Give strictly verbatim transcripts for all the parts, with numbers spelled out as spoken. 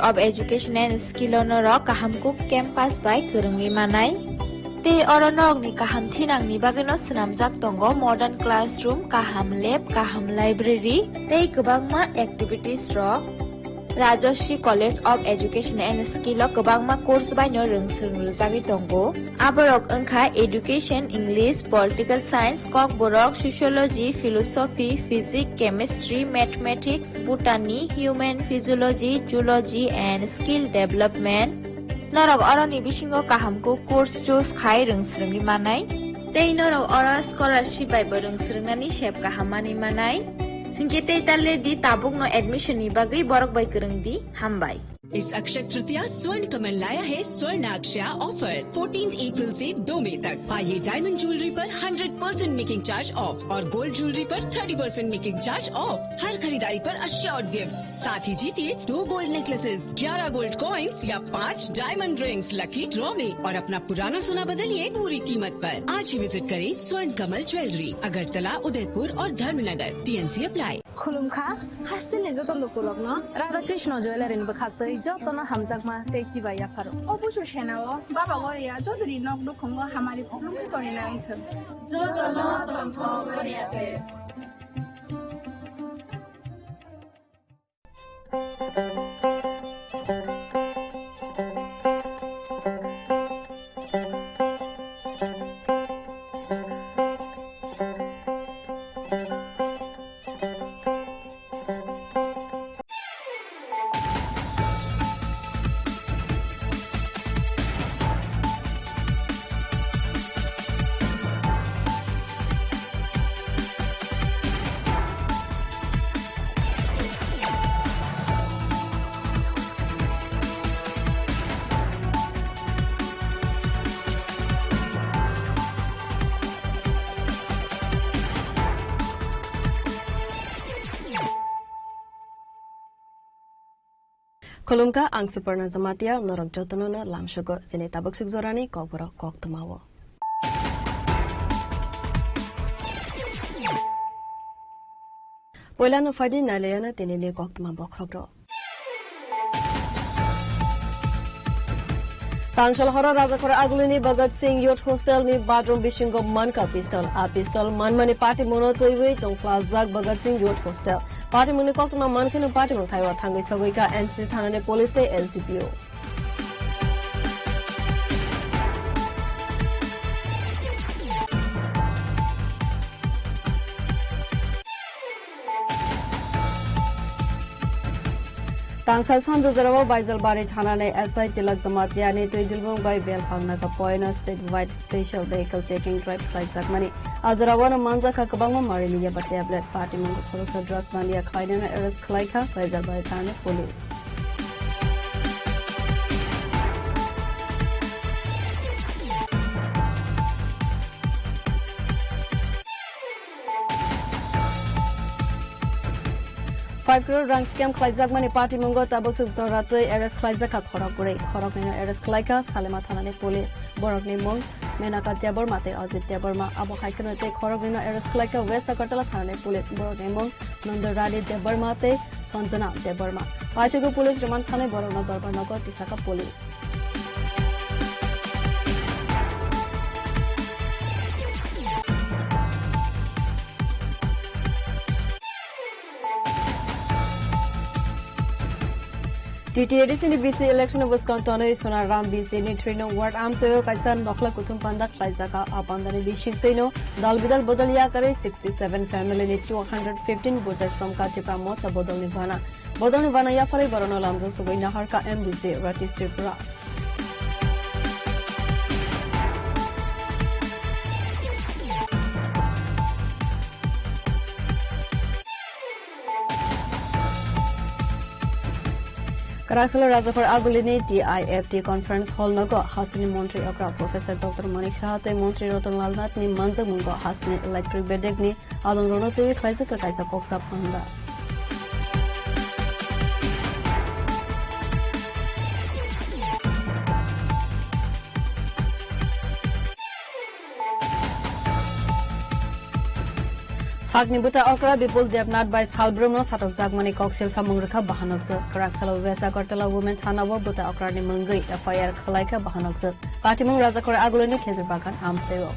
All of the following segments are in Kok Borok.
of Education and Skill o norok kaham kuk campus bai kwrwngwi manai. Tei oro norokni kaham thinangni bagwino swnamjak tongo modern classroom, kaham lab, kaham library tei kwbangma activities rok. Rajashree College of Education and Skill o kwbangma course baino rwngswrwng rwjagwi tongo. Aborok wngkha Education, English, Political Science, Kokborok, Sociology, Philosophy, Physics, Chemistry, Mathematics, Botany, Human Physiology, Zoology and Skill Development. Norok oroni bisingo kaham kuk course choose khai rwngswrwngwi manai. Tei norok oro scholarship bai bo rwngswrwngnani sep kaham manwi manai. Hinkhe tei ta le di tabukno admission ni bagwi borok bai kwrwng di. Hambai. इस अक्षय तृतीया स्वर्ण कमल लाया है स्वर्ण अक्षया offer. Fourteen April से दो मई तक पाइए डायमंड ज्वेलरी पर hundred percent making charge off और गोल्ड ज्वेलरी पर thirty percent making charge off. हर खरीदारी पर अश्योर्ड गिफ्ट, साथ ही जीतिए दो गोल्ड नेकलेसेस, ग्यारह गोल्ड कॉइन्स या पाँच डायमंड रिंग्स लकी ड्रॉ में और अपना पुराना सोना बदलिए पूरी कीमत पर। आज ही विजिट करें स्वर्ण कमल ज्वेलरी, अगरतला, उदयपुर और Dharmanagar. T N C apply. Khulumkha, hasteni joto lukurokno Radha Krishna Jewellery ni bwkhaktwi jotono hamjakma tei chibai yapharo. O busu senao Baba Goria Chaudhary nok nukhungo hamari khulumkha tongwi nai thung. Jotono tongthok Goria de. Khulumkha, ang Suparna Jamatia, norok jotono no lamsugo, chini tabuk suk jorani kokborok koktwmao. Poilano phaidi nailayana tinini koktwma bokhorok rok. Tangsal horo Rajakhor Agulini Bhagat Singh Youth Hostel ni bathroom bisingo mankha pistol. A pistol manmani patimungno twiwi tongphlajak Bhagat Singh Youth Hostel. Patimungni koktwma mankheno patimung thaio thangwi sogwikha N C C thanani police tei S D P O. Tangsal sanjajorao Baijalbari thanani S I Tilak Jamatia ni twi dilbung bai belphang naga poino state wide special vehicle checking drive khlaijakmani. A jorao no manjakha kwbangma marini yaba tablet, patimung khoroksa drugs mania khlainano arrest khlaikha Baijalbari thanani police. Five crore rang scam khlaijakmani patimungo tabuk suk jora twi arrest khlaijakha khorok bwrwi. Khoroknwino arrest khlaikha Salema thanani police. Borokni mung Menaka Debbarma tei Ajit Debbarma. Abo hai kheno tei khoroknwino arrest khlaikha West Agartala thanani police. Borokni mung Nanda Rani Debbarma tei Sanjana Debbarma. Paithago police remand sanwi borokno dorbar nogo tisakha police. T T A D C ni B C election bwskang tonwi Sonaram B C ni three nong ward amtwi kaisa nokhla kuthum panda khlaijak. A pandani bisingtwino dal bidal bodol yakarwi sixty seven family ni two hundred fifteen bujak somkha Tipra Motha bodolni bana. Bodolni bana yapharwi borokno lamjak sugwi naharkha M D C Ratish Tripura. Kwraksalo Rajakhor Agulini T I F T Conference Hall nogo hasteni Montri okra Professor Doctor Manik Saha tei Montri Ratan Lal Nath ni manjakmungo hasteni electric bedek ni adongrokno twiwi khlaijak kha kaisa koksa panda. Sakni bwta okra Bipul Debnath bai salbrumno satokjakmani koksil samung rwkha bahanokjwk. Kwrak salo West Agartala Women Thana-o bwta okrani mungwi F I R khwlaikha bahanokjwk. Patimung Rajakhor Agulini Khejur Bagan amchaio.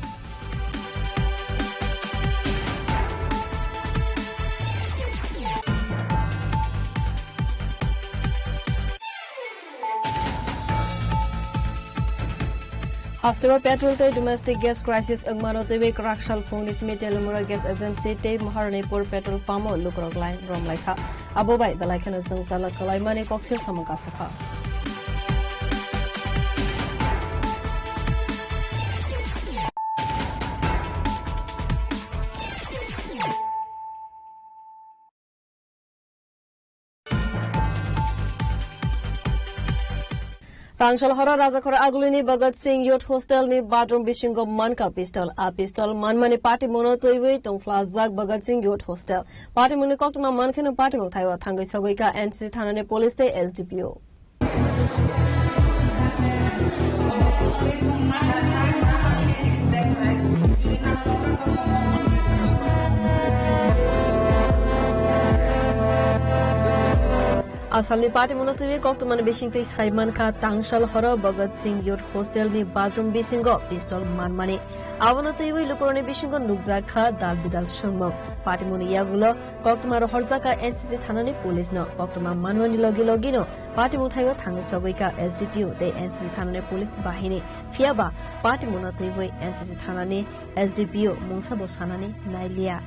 Hasteo petrol tei domestic gas crisis wngmano twiwi kwrak sal phungni simi Telemura Gas Agency tei Maharanipur petrol pump-o lukurok line romlaikha. Abo bai belai kheno jwngchala kwlaimani koksil samung kasakha. Tangsal horo Rajakhor Agulini Bhagat Singh Youth Hostel ni bathroom bisingo mankha pistol. A pistol manmani patimungno twiwi tongphlajak Bhagat Singh Youth Hostel. Patimungni koktwma mankheno patimung thaio thangwi sogwikha N C C thanani police tei S D P O. Asalni patimungno twiwi koktwmani bisingtwi saimankha, tangsal horo Bhagat Singh Youth Hostel ni bathroom bisingo pistol manmani. Abono twiwi lukurokni bisingo nukjakha dal bidal swngmung. Patimungni yagulo koktwma rohorjakha N C C thanani police no. Koktwma manmani logi logino patimung thaio thangwi sogwikha S D P O tei N C C thanani police bahini. Phiyaba patimungno twiwi N C C thanani S D P O mungsa bo sanani nailiya.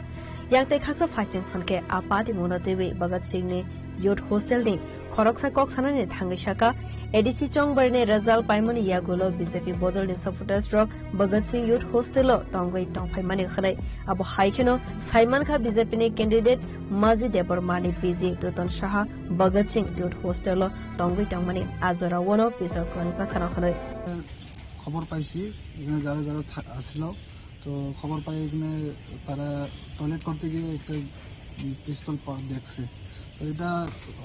Yang tei khaksa phaising phankhe a patimungno twiwi Bhagat Singh ni Youth Hostel ni khoroksa kok sanani thangwi saka, A D C Chongbarini result paimani yagulo B J P bodolni supporters rok Bhagat Singh Youth Hostel o tongwi tongphaimani hwnwi. Abo hai kheno saimankha B J P ni candidate Maji Debbarma ni P G Duton Saha Bhagat Singh Youth Hostel o tongwi tongmani, a jorao no bichar khlaijakha hwnwi. খবর পাইছি এখানে যারা যারা থা-, আসলো, তো খবর পাই এখানে তারা টয়লেট করতে গিয়ে একটা, উম, পিস্তল পা-, দেখছে। তো এটা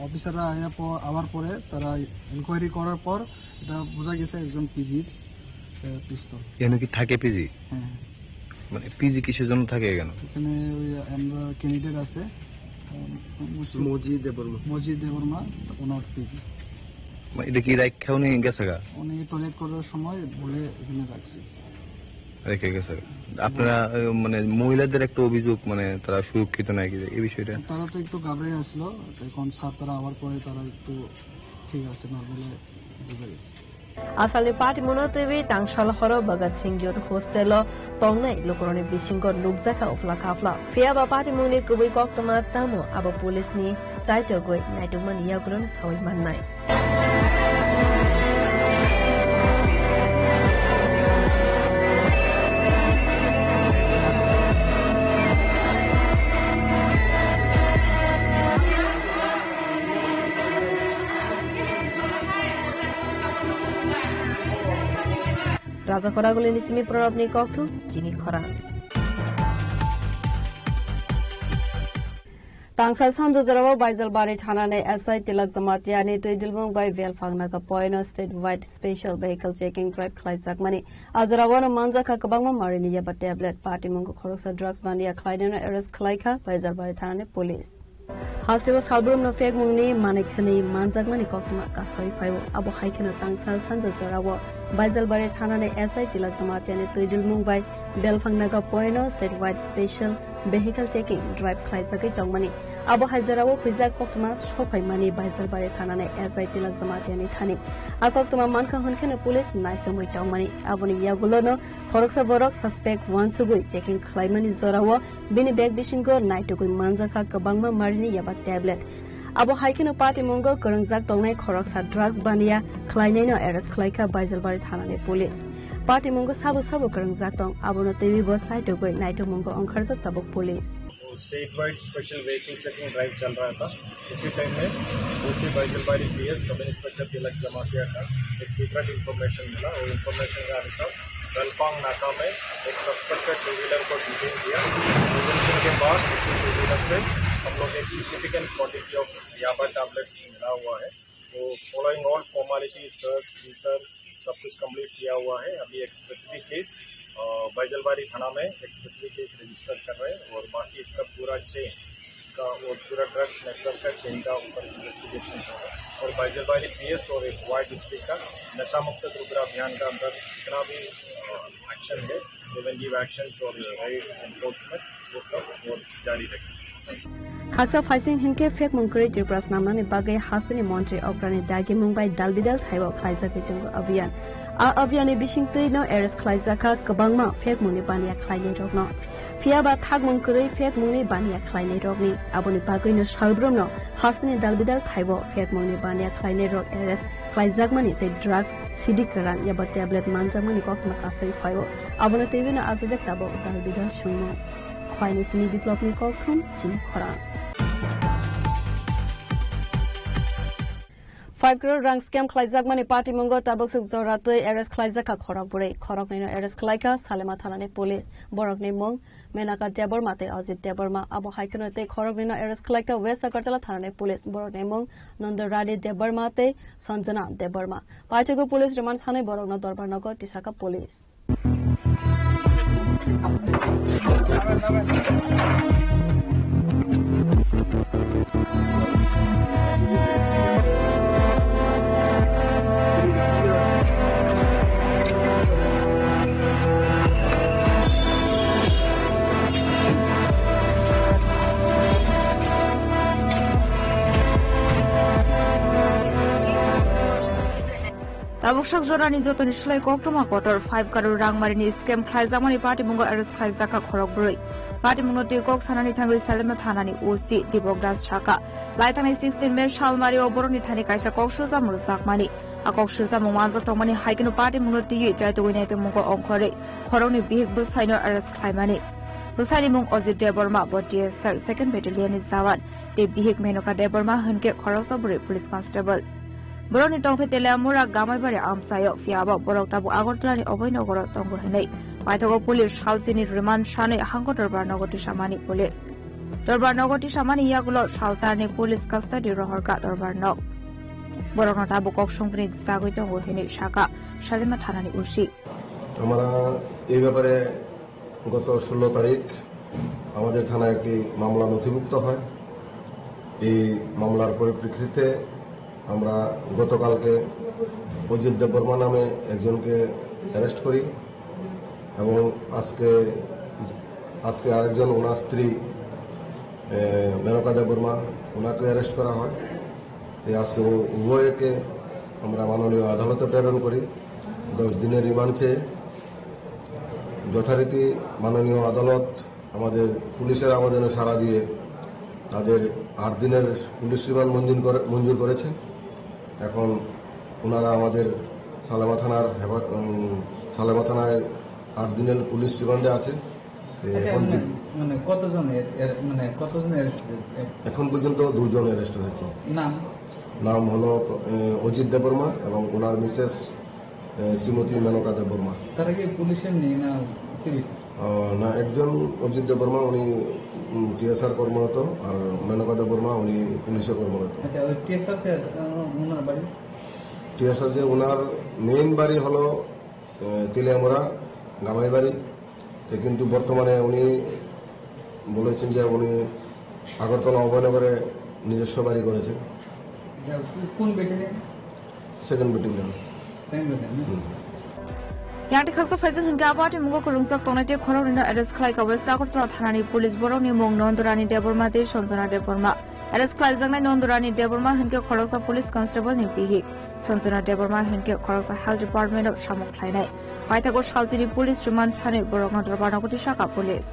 অফিসাররা আয়া প-, আওয়ার পরে তারা ইনকোয়ারি করার পর এটা বোঝা গেছে একজন পিজির, আহ, পিস্তল। এখানে কি থাকে পিজি? হ্যাঁ, হ্যাঁ। মানে পিজি কিসের জন্য থাকে এখানে? এখানে ওই আমরা ক্যান্ডিডেট আছে, উম, মুসলিম মজি দেববর্মা। মজি দেববর্মা, ওনার পিজি। মানে এটা কি রাইখা উনি গেছে গা? উনি টয়লেট করার সময় ভুলে এখানে রাখছে। রেখে গেছে। আপনারা, আহ, মানে মহিলাদের একটা অভিযোগ, মানে তারা সুরক্ষিত নাই কি, এই বিষয়টা? তারা তো একটু ঘাবড়ে আসলো, এখন স্যার তারা আওয়ার পরে তারা একটু ঠিক আছে, নর্মালে বুঝা গেছে। Asalni patimungno twiwi tangsal horo Bhagat Singh Youth Hostel o tongnai lukurokni bisingo nukjakha uphla kaphla. Phiyaba patimungni kubui koktwma tamo abo police ni chaitogwi naitokmani yagulono saui mannai. Raja Khoragulini simi Pranabni kokthum chini khorang. Tangsal sanjajorao Baijalbari thanani S I Tilak Jamatiani twi dilmung bai Belphang Naga Point o state wide special vehicle checking drive khlaijakmani. A jorao no manjakha kwbangma marini yaba tablet, patimung khoroksa drugs baniya khlainano arrest khlaikha Baijalbari thanani police. Hasteo salbrumno phekmungni manwi khwnwi manjakmani koktwma kasaui phaio. Abo hai kheno tangsal sanja jorao Baijalbari thanani S I Tilak Jamatiani twi dilmung bai Belphang Naga Point o state wide special vehicle checking drive khlaijagwi tongmani. Abo hai jorao huijak koktwma sophaimani Baijalbari thanani S I Tilak Jamatiani thani. A koktwma mankha hwnkheno police naisomwi tongmani. Aboni yagulono khoroksa borok suspect uansugwi checking khlaimani jorao bini bag bisingo naitugwi manjakha kwbangma marini yaba tablet. Abo hai kheno patimungo kwrwngjak tongnai khoroksa drugs baniya khlainaino arrest khlaikha Baijalbari thanani police. Patimungo sabo sabo kwrwngjak tong, abono twiwi bo saitugwi naitugmungo ongkharjak tabuk police. State wide special vehicle checking drive चल रहा था। उसी टाइम में ओसी बाइजलबाड़ी PS sub inspector तिलक जमातिया का एक secret information मिला। वो इंफॉर्मेशन के अनुसार गलपांग नाका में एक सस्पेक्टेड टू व्हीलर को डिटेन किया। डिटेंशन के बाद उसी टू व्हीलर से हम लोग एक significant quantity of yaba tablets मिला हुआ है। तो following all formality, search, seizure, सब कुछ कंप्लीट किया हुआ है। अभी एक स्पेसिफिक केस अ, बैजलबाड़ी थाना में एक स्पेशली केस रजिस्टर कर रहे हैं और बाकी इसका पूरा चेन, इसका और पूरा ड्रग्स नेटवर्क का चेन का ऊपर इन्वेस्टिगेशन हो रहा है और बैजलबाड़ी पीएस और एक वाई डिस्ट्रिक्ट का नशा मुक्त त्रिपुरा अभियान का अंदर जितना भी, अ, एक्शन है, प्रिवेंटिव एक्शन और रेड एनफोर्समेंट, वो सब और जारी रखेंगे। Khaksa phaising hinkhe phekmung kwrwi Tripura snamnani bagwi hasteni montri okrani dagimung bai dalbidal thaibo khlaijagwi tongo abhiyan. A abhiyanni bisingtwi no arrest khlaijakha kwbangma phekmungni baniya khlainairokno. Phiya ba thakmung kwrwi phekmungni baniya khlainairokni. Aboni bagwino salbrumno hasteni dalbidal thaibo phekmungni baniya khlainairok arrest khlaijakmani tei drugs, sidi kwran eba tablet manjakmani koktwma kasai phaio. Abono twiwino achajak tabuk dalbidal swngmung. Khwaini simi Biplopni kokthum chini khorang. Five crore rang scam khlaijakmani patimungo tabuksuk jora twi arrest khlaijakha khorok bwrwi. Khoroknwino arrest khlaikha Salema thanani police. Borokni mung Menaka Debbarma tei Ajit Debbarma. Abo hai kheno tei khoroknwino arrest khlaikha West Agartala thanani police. Borokni mung Nandorani Debbarma tei Sanjana Debbarma. Paithago police remand sanwi borokno dorbar nogo tisakha police. Tabuk sak jorani jotoni slai koktwma kotor five crore rangmarini scam khlaijakmani patimungo arrest khlaijakha khorok bwrwi. Patimungno twi kok sanani thangwi Salema thanani O C Dibok Das sakha, laithangnai sixteen May salmario borokni thani kaisa kok sujamung rwjakmani. A kok sujamung manjak tongmani hai kheno patimungno twiwi chaitugwi naitugmungo ongkhorwi khoroknwi bihik bwsaino arrest khlaimani. Bwsaini mung Ajit Debbarma, bo T S R second battalion ni jawan, tei bihik Menoka Debbarma hinkhe khoroksa bwrwi police constable. Borokni tongthai Teliamura Gamaibari amchaio, phiya bo borok tabuk Agartala ni Abhoy nogoro tongo hinwi paithago police salchini remand sanwi hangko dorbar nogo tisamani police. Dorbar nogo tisamani yagulo salcharni police custody rohorkha dorbar nog. Borokno tabuk kok songpini jagwi tongo hinwi sakha Salema thanani O C. আমরা এই ব্যাপারে গত ষোলো তারিখ আমাদের থানায় একটি মামলা নথিভুক্ত হয়। এই মামলার পরিপ্রেক্ষিতে আমরা গতকালকে অজিত দেববর্মা নামে একজনকে অ্যারেস্ট করি এবং আজকে, আজকে আরেকজন ওনার স্ত্রী, এ, মেনকা দেববর্মা, ওনাকে অ্যারেস্ট করা হয়। এই আজকে উ-, উভয়কে আমরা মাননীয় আদালতে প্রেরণ করি দশ দিনের রিমান্ড চেয়ে। যথারীতি মাননীয় আদালত আমাদের পুলিশের আবেদনে সাড়া দিয়ে তাদের আট দিনের পুলিশ রিমান্ড মঞ্জুর করে, মঞ্জুর করেছে। এখন ওনারা আমাদের সালেমা থানার হেফা-, উম, সালেমা থানায় আট দিনের পুলিশ রিমান্ডে আছে। এ, আচ্ছা, এখন মানে, যে মানে কতজন এর, এর, মানে কতজন অ্যারেস্ট হয়েছে? এখন পর্যন্ত দুজন অ্যারেস্ট হয়েছে। নাম? নাম হলো, এ, অজিত দেববর্মা এবং ওনার মিসেস, এ, শ্রীমতী মেনকা দেববর্মা। তারা কি পুলিশের নেই না সিভিল? আহ, না, একজন অজিত দেববর্মা, উনি, উম, টিএসআর কর্মরত, আর মেনকা দেববর্মা, উনি পুলিশে কর্মরত। আচ্ছা, ওই টিএসআর কে, আহ, ওনার বাড়ি? টিএসআর যে ওনার মেইন বাড়ি হলো, আহ, তিলিয়ামুড়া, গামাইবাড়ি। তো কিন্তু বর্তমানে উনি বলেছেন যে উনি আগরতলা অভয়নগরে নিজস্ব বাড়ি করেছেন। যা, কোন battalion? Second battalion. Second battalion, না? হুম। Yang tei khaksa phaijak hinkhe abo ati mungo kwrwngjak tongnai tei khoroknwino arrest khlai kha West Agartala thanani police, borokni mung Nondorani Debbarma tei Sanjana Debbarma. Arrest khlaijaknai Nondorani Debbarma hinkhe khoroksa police constable ni bihik. Sanjana Debbarma hinkhe khoroksa health department o samung khlainai. Paithago salchini police remand sanwi borokno dorbar nogo tisakha police.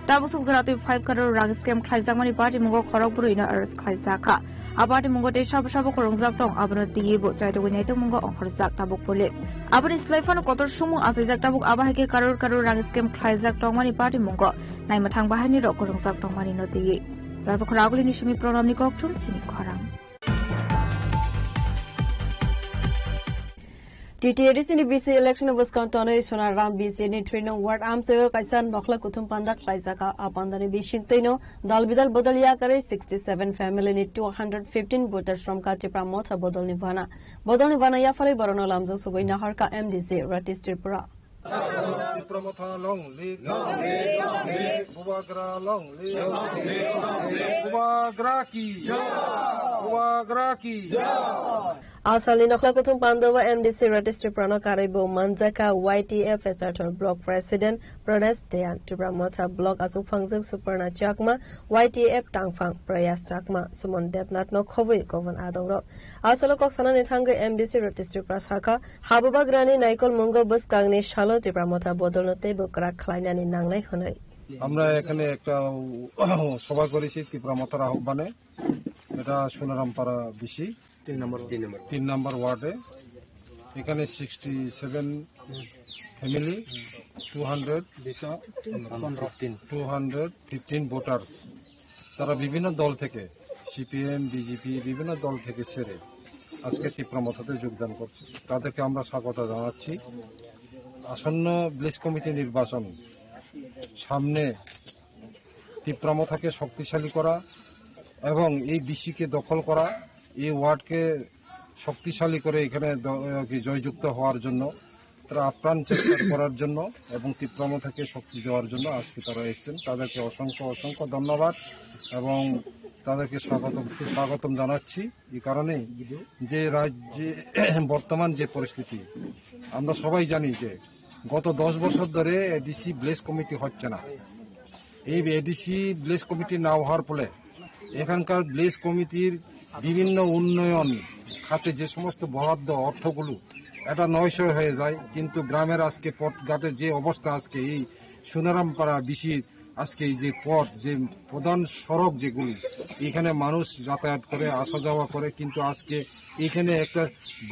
Tabuk sukjora twi five crore rang scam khlaijakmani patimungo khorok bwrwino arrest khlaijak kha. A patimungo tei sabo sabo kwrwngjak tong, abono twiwi bo chaitugwi naitugmungo ongkhorjak tabuk police. Aboni slai phano kotor sumung achaijak tabuk, abo hai khe crore crore rang scam khlaijak tongmani patimungo naimwthang bahainirok kwrwngjak tongmanino twiwi. Rajakhor Agulini simi Pranamni kokthum chini khorang. T T A D C ni B C election bwskang tonwi Sonaram B C ni three nong ward amchaio kaisa nokhla kuthum panda khlaijak. A pandani bisingtwino dal bidal bodol yakarwi sixty seven family ni two hundred fifteen voters romkha Tipra Motha bodolni bana. Bodolni bana yapharwi borokno lamjak sugwi naharkha M D C Ratish Tripura. Tipra Motha long live. Long live, long live. Bubagra long live. Long live, long live. Bubagra ki. Jai. Bubagra ki. Jai. Asalni nokhla kuthum pandao M D C Ratish Tripura no karwi bo manjakha Y T F Pesarthal Block President Pradesh Deyan, Tipra Motha Block asuk phangjak Suparna Chakma, Y T F tangphang Prayas Chakma, Suman Debnath no khobwi gobon adongrok. Asalo kok sanani thangwi M D C Ratish Tripura sakha, Habubagrani naikol mungo bwskangni salo Tipra Motha bodolno teibo kwrak khlainani nangnai hwnwi. আমরা এখানে একটা সভা করেছি ত্রিপুরা মথার আহ্বানে। এটা সোনারামপাড়া বিসি তিন নম্বর তিন নম্বর ওয়ার্ডে। এখানে sixty seven family, two hundred, two hundred fifteen voters, তারা বিভিন্ন দল থেকে, সিপিএম, বিজেপি, বিভিন্ন দল থেকে ছেড়ে আজকে ত্রিপুরা মথাতে যোগদান করছে। তাদেরকে আমরা স্বাগত জানাচ্ছি। আসন্ন ভিলেজ কমিটি নির্বাচন সামনে, ত্রিপুরা মথাকে শক্তিশালী করা এবং এই বিসিকে দখল করা, এই ওয়ার্ডকে শক্তিশালী করে এখানে দ-, কি জয়যুক্ত হওয়ার জন্য তারা আপ্রাণ চেষ্টা করার জন্য এবং ত্রিপুরা মথাকে শক্তি দেওয়ার জন্য আজকে তারা এসেছেন। তাদেরকে অসংখ্য, অসংখ্য ধন্যবাদ এবং তাদেরকে স্বাগতম, সুস্বাগতম জানাচ্ছি। এই কারণেই যে রাজ্যে বর্তমান যে পরিস্থিতি, আমরা সবাই জানি যে গত দশ বছর ধরে এডিসি ভিলেজ কমিটি হচ্ছে না। এই এডিসি ভিলেজ কমিটি না হওয়ার ফলে এখানকার ভিলেজ কমিটির বিভিন্ন উন্নয়ন খাতে যে সমস্ত বরাদ্দ অর্থগুলো, এটা নয়শো হয়ে যায়, কিন্তু গ্রামের আজকে পথঘাটে যে অবস্থা, আজকে এই সোনারামপাড়া বিসির আজকে এই যে পথ, যে প্রধান সড়ক যেগুলি, এখানে মানুষ যাতায়াত করে, আসা যাওয়া করে, কিন্তু আজকে এখানে একটা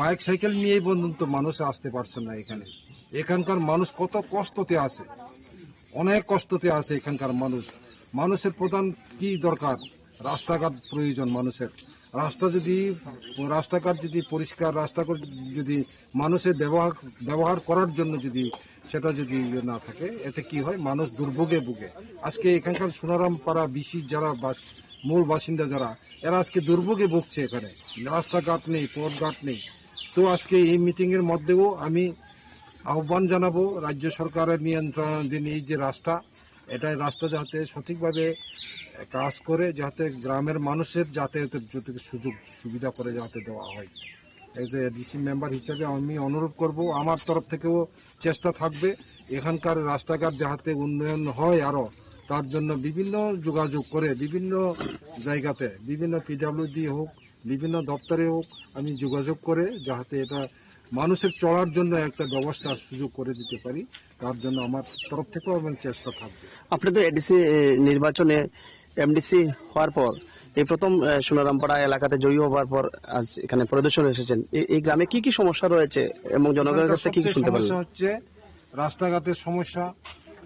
বাইক সাইকেল নিয়ে পর্যন্ত মানুষ আসতে পারছে না। এখানে এখানকার মানুষ কত কষ্টতে আছে, অনেক কষ্টতে আছে এখানকার মানুষ। মানুষের প্রধান কি দরকার? রাস্তাঘাট প্রয়োজন মানুষের। রাস্তা যদি, রাস্তাঘাট যদি পরিষ্কার, রাস্তাঘাট যদি মানুষের ব্যবহার, ব্যবহার করার জন্য যদি সেটা যদি ইয়ে না থাকে, এতে কি হয়? মানুষ দুর্ভোগে ভুগে। আজকে এখানকার সোনারাম পাড়া বিসি যারা বাস-, মূল বাসিন্দা যারা, এরা আজকে দুর্ভোগে ভুগছে এখানে। রাস্তাঘাট নেই, পথঘাট নেই। তো আজকে এই মিটিং এর মধ্যেও আমি আহ্বান জানাবো রাজ্য সরকারের নিয়ন্ত্রণাধীন এই যে রাস্তা, এটা রাস্তা যাতে সঠিকভাবে কাজ করে, যাতে গ্রামের মানুষের যাতায়াতের যত সুযোগ সুবিধা করে যাতে দেওয়া হয়। এজ এ ডিসি মেম্বার হিসেবে আমি অনুরোধ করব, আমার তরফ থেকেও চেষ্টা থাকবে এখানকার রাস্তাঘাট যাতে উন্নয়ন হয় আরো, তার জন্য বিভিন্ন যোগাযোগ করে বিভিন্ন জায়গাতে, বিভিন্ন পিডব্লিউডি হোক, বিভিন্ন দপ্তরে হোক, আমি যোগাযোগ করে যাতে এটা মানুষের চলার জন্য একটা ব্যবস্থা সুযোগ করে দিতে পারি, তার জন্য আমার তরফ থেকেও এবং চেষ্টা থাকবে। আপনি তো এডিসি, এ, নির্বাচনে এমডিসি হওয়ার পর এই প্রথম, এ, সোনারামপাড়া এলাকাতে জয়ী হওয়ার পর আজ এখানে পরিদর্শনে এসেছেন। এই, এই গ্রামে কি কি সমস্যা রয়েছে এবং জনগণের এখানকার কাছে কি কি সবচেয়ে শুনতে পারলেন? সমস্যা হচ্ছে রাস্তাঘাটের সমস্যা,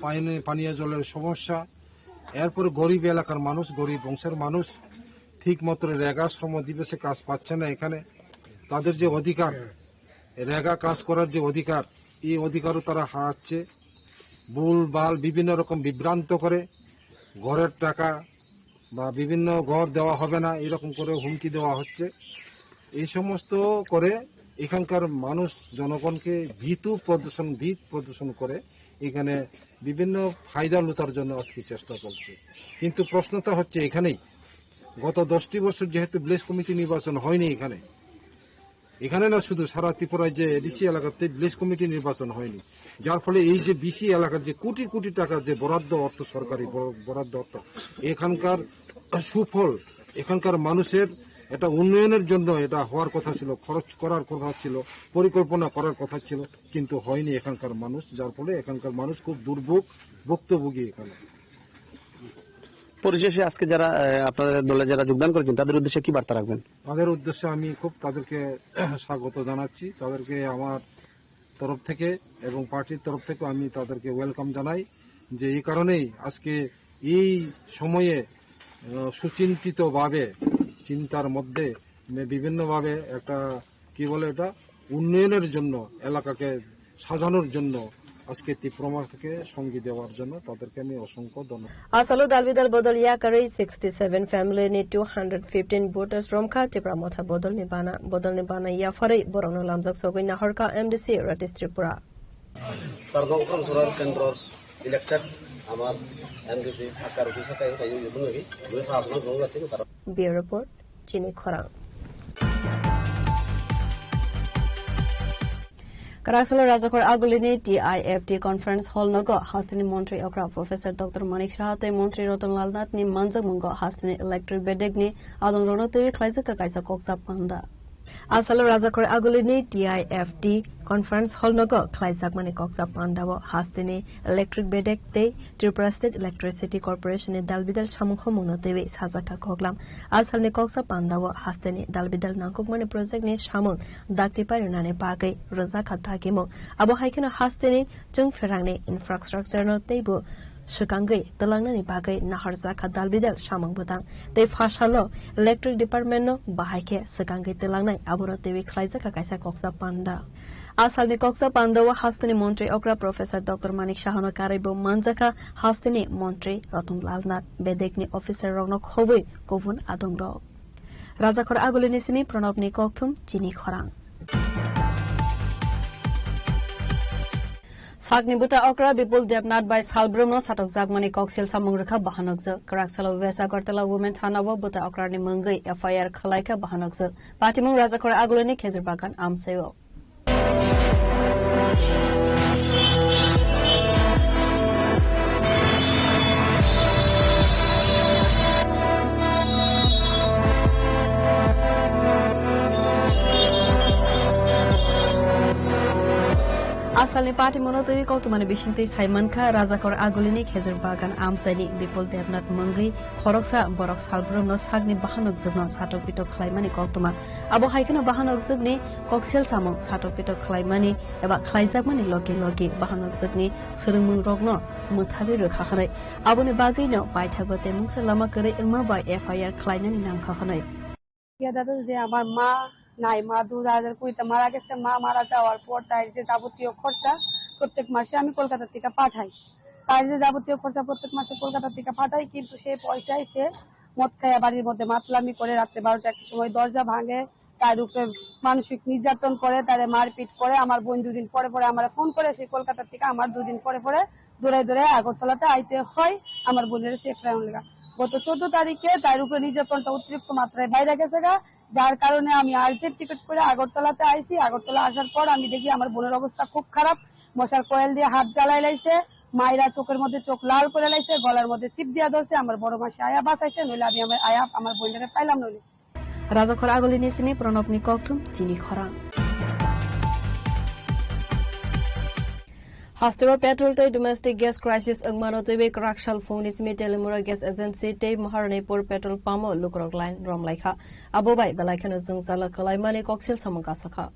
পানি, পানীয় জলের সমস্যা, এরপরে গরিব এলাকার মানুষ, গরিব বংশের মানুষ ঠিক মতো রেগা শ্রম দিবসে কাজ পাচ্ছে না এখানে। তাদের যে অধিকার, রেগা কাজ করার যে অধিকার, এই অধিকারও তারা হারাচ্ছে। ভুল ভাল বিভিন্ন রকম বিভ্রান্ত করে ঘরের টাকা বা বিভিন্ন ঘর দেওয়া হবে না, এরকম করে হুমকি দেওয়া হচ্ছে। এই সমস্ত করে এখানকার মানুষ, জনগণকে ভীতু প্রদর্শন, ভীত প্রদর্শন করে এখানে বিভিন্ন ফায়দা লুটার জন্য আজকে চেষ্টা চলছে। কিন্তু প্রশ্নটা হচ্ছে এখানেই, গত দশটি বছর যেহেতু ভিলেজ কমিটি নির্বাচন হয়নি এখানে, এখানে না, শুধু সারা ত্রিপুরায় যে এডিসি এলাকাতে ভিলেজ কমিটি নির্বাচন হয়নি, যার ফলে এই যে বিসি এলাকার যে কোটি কোটি টাকার যে বরাদ্দ অর্থ, সরকারি বর-, বরাদ্দ অর্থ, এখানকার সুফল, এখানকার মানুষের এটা উন্নয়নের জন্য এটা হওয়ার কথা ছিল, খরচ করার কথা ছিল, পরিকল্পনা করার কথা ছিল, কিন্তু হয়নি এখানকার মানুষ, যার ফলে এখানকার মানুষ খুব দুর্ভোগ, ভুক্তভোগী এখানে। পরিশেষে আজকে যারা, আহ, আপনাদের দলে যারা যোগদান করেছেন, তাদের উদ্দেশ্যে কি বার্তা রাখবেন? তাদের উদ্দেশ্যে আমি খুব তাদেরকে স্বাগত জানাচ্ছি, তাদেরকে আমার তরফ থেকে এবং পার্টির তরফ থেকে আমি তাদেরকে ওয়েলকাম জানাই, যে এই কারণেই আজকে এই সময়ে, আহ, সুচিন্তিতভাবে, চিন্তার মধ্যে বিভিন্নভাবে একটা, কি বলে এটা, উন্নয়নের জন্য, এলাকাকে সাজানোর জন্য আজকে ত্রিপুরা মথা থেকে সঙ্গী দেওয়ার জন্য তাদেরকে আমি অসংখ্য ধন্যবাদ। Asalo dalbidal bodol yakarwi sixty seven family ni two hundred fifteen voters romkha Tipra motha bodol ni bana, bodol ni bana yafarwi borokno lamjak sogwi nahorkha M D C Ratish Tripura. Sargo Ukhrung Sorar Kendro elected amar M D C akar bisa kayo kayo yubun lagi, dua saat na dua lagi. Bureau Report, Chini Khorang. Kwraksalo Rajakhor Agulini T I F T Conference Hall nogo hasteni Montri okra Professor Doctor Manik Saha tei Montri Ratan Lal Nath ni manjakmungo hasteni electric bedek ni adongrokno twiwi khlaijak kaisa koksa panda. Asalo Rajakhor Agulini T I F T Conference Hall nogo khlaijakmani koksa pandao hasteni electric bedek tei Tripura State Electricity Corporation ni dalbidal samung khomungno twiwi sajakha koklam. Asalni koksa pandao hasteni dalbidal nangkukmani project ni samung dakti parinani bagwi rwjakha dagimung. Abo hai kheno hasteni chwngpherangni infrastructure no teibo swkangwi twlangnani bagwi naharjakha dalbidal samung bwtang. Tei phasalo electric department no bahai khe swkangwi twlangnai abono twiwi khlaijakha kaisa koksa panda. Asalni koksa pandao hasteni montri okra Professor Doctor Manik Sahono karwibo manjakha hasteni montri Ratan Lal Nath, bedekni officer rokno khobwi kubun adongrok. Rajakhor Agulini simi Pranobni kokthum Chini Khorang. Sakni bwta okra Bipul Debnath bai salbrumno satokjakmani koksil samung rwkha bahanokjwk. Kwraksalo West Agartala Women Thana-o bwta okrani mwngwi F I R khwlaikha bahanokjwk. Patimung Rajakhor Agulini Khejur Bagan amchaio. Asalni party mono twi koktwmani bisingtwi sai mankha, Rajakhor Agulini Khejur Bagan amchaini Bipul Debnath mwngwi khoroksa borok salbrumno sakni bahanokjwkno satok pitok khlaimani koktwma. Abo hai kheno bahanokjwkni koksel samung satok pitok khlaimani eba khlaijakmani logi logi bahanokjwkni swrwngmungrokno mwthawi rwkha hwnwi. Aboni bagwino paithago tei mungsa lama kwrwi wngma bai F I R khlainani nangkha hwnwi. Yada to je amar ma nai, ma dui hajar kurit mara geche, ma mara jawar por tar je jabotiyo khorcha prottek mase ami Kolkata theke pathai. Tar je jabotiyo khorcha prottek mase Kolkata theke pathai, kintu se poisa se mot khaiya barir moddhe matlami kore, ratre barota ekta somoy dorja bhange, tar upore manosik nirjaton kore, tare marpit kore. Amar boin dui din pore pore amare phone kore, se Kolkata theke amar dui din pore pore durai durai Agartala te aite hoi, amar boinore safe rakhna lega. Goto choudo tarike tar upore nirjaton ta otirikto matrai baire geche ga, jar karone ami urgent ticket kore Agartala te aisi. Agartala asar por ami dekhi amar boinor obostha khub kharap, mosar coil diye hat jalai laise, maira choker moddhe chok lal kore laise, golar moddhe chip diya dorse, amar boro mase aya basaise, noile ami amar aya amar boinore pailam noile. Rajakhor Agulini simi Pranobni kokthum Chini Khorang. Hasteo petrol tei domestic gas crisis wngmano twiwi kwraksal phungni simi Telimura Gas Agency tei Maharanipur petrol pump-o lukurok line romlaikha. Abo bai belai kheno jwngchala kwlaimani koksil samung kasakha.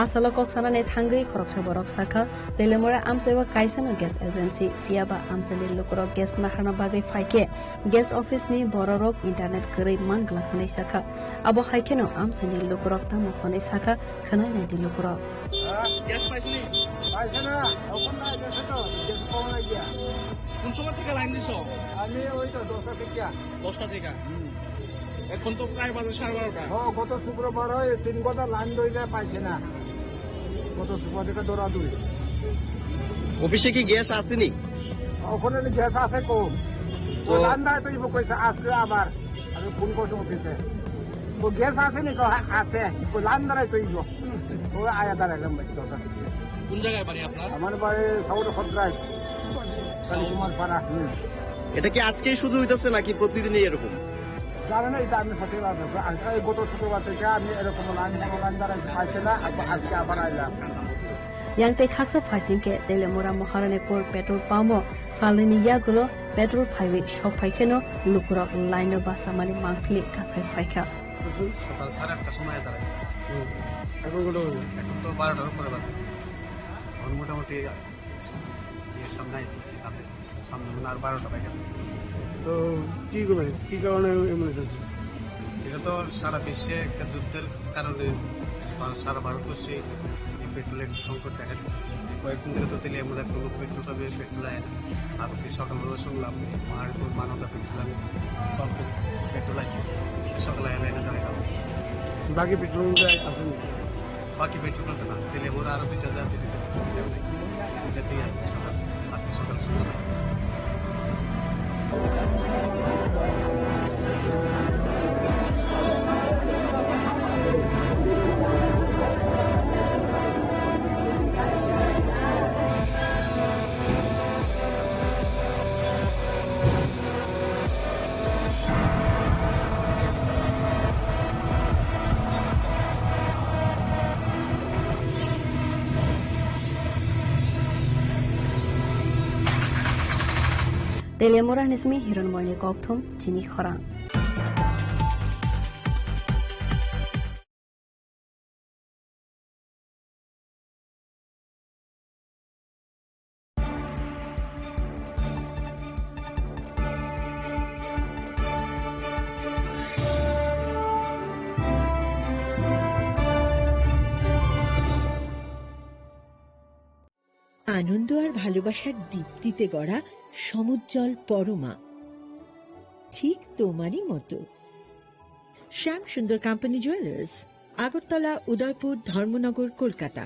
Asalo kok sanani thangwi khoroksa borok sakha, Telemura amchaibo kaisano gas agency, phiyaba amchaini lukurok gas naharna bagwi phaikhe, gas office ni bororok internet kwrwi man glak hwnwi sakha. Abo hai kheno amchaini lukurok tamo hwnwi sakha, khwnai naidi lukurok. Gas paisini? Paisana, এখন নাই, দেখো তো, gas পাওয়া নাই গিয়া। কোন সময় থেকে লাইন দিছো? আমি ওই তো দশটা থেকে। দশটা থেকে? হুম। এখন তো প্রায় বাজে সাড়ে বারোটা। ও, গত শুক্রবার হয়, তিন ঘন্টা লাইন ধরে পাইছে না। গত শুক্রবার থেকে দৌড়াদৌড়ি। অফিসে কি গ্যাস আসেনি? ওখানে গ্যাস আছে কম। তো লাইন দাঁড়ায় তো ইবো কইছে আসবে আবার। আমি ফোন করছি অফিসে। তো গ্যাস আসেনি তো? হ্যাঁ, আছে। তো লাইন দাঁড়ায় তো ইবো। ও আয়া দাঁড়াইলাম ভাই, দরকার। কোন জায়গায় বাড়ি আপনার? আমার বাড়ি সাউথ খদ্রাই। কালীকুমার পাড়া। হুম। এটা কি আজকেই শুরু হইতেছে নাকি প্রতিদিনই এরকম? জানি না, এটা আমি সঠিক ভাবে, আজকে এই গত শুক্রবার থেকে আমি এরকম লাইন, লাইন দাঁড়াইছি, পাইছে না, আজকে, আজকে আবার আইলাম। Yang tei khaksa phaising khe Teliamura Maharanipur petrol pump o salnwini yagulo petrol phaiwi sok phai kheno lukurok line no basamani mangpili kasai phaikha. সকাল সাড়ে আটটার সময় দাঁড়াইছি। হুম। এখন কটা বাজে? এখন তো বারোটার উপরে বাজে। এখন মোটামুটি ইয়ের সামনে আইছি, কাছে আইছি। সামনে মনে হয় আর বারোটা বাজে। তো কি করে, কি কারণে এমন হয়েছে? এটা তো সারা বিশ্বে একটা যুদ্ধের কারণে বা সারা ভারতবর্ষে এই পেট্রোলের সংকট দেখা দিচ্ছে। কয়েকদিন ধরে তো তেলিয়ামুড়ার কোনো পেট্রোল পাম্পে পেট্রোল আয় না। আজকে সকালবেলা শুনলাম মাহারপুর মানবতা পেট্রোল পাম্পে পেট্রোল আছে, সকালে এনে এনে দাঁড়ায়। বাকি পেট্রোল পাম্পে আসেনি? বাকি পেট্রোল পাম্পে না, তেলিয়ামুড়া আরো দুইটা আছে, দুইটা পেট্রোল পাম্পে নেই। দুইটাতেই আজকে সকাল, আজকে সকাল শুরু হয়েছে। Teliamura ni simi Hironmoyni kokthum chini khorang. আনন্দ আর ভালোবাসার দীপ্তিতে গড়া সমুজ্জ্বল পরমা, ঠিক তোমারই মতো। শ্যাম সুন্দর কোম্পানি জুয়েলার্স, আগরতলা, উদয়পুর, ধর্মনগর, কলকাতা।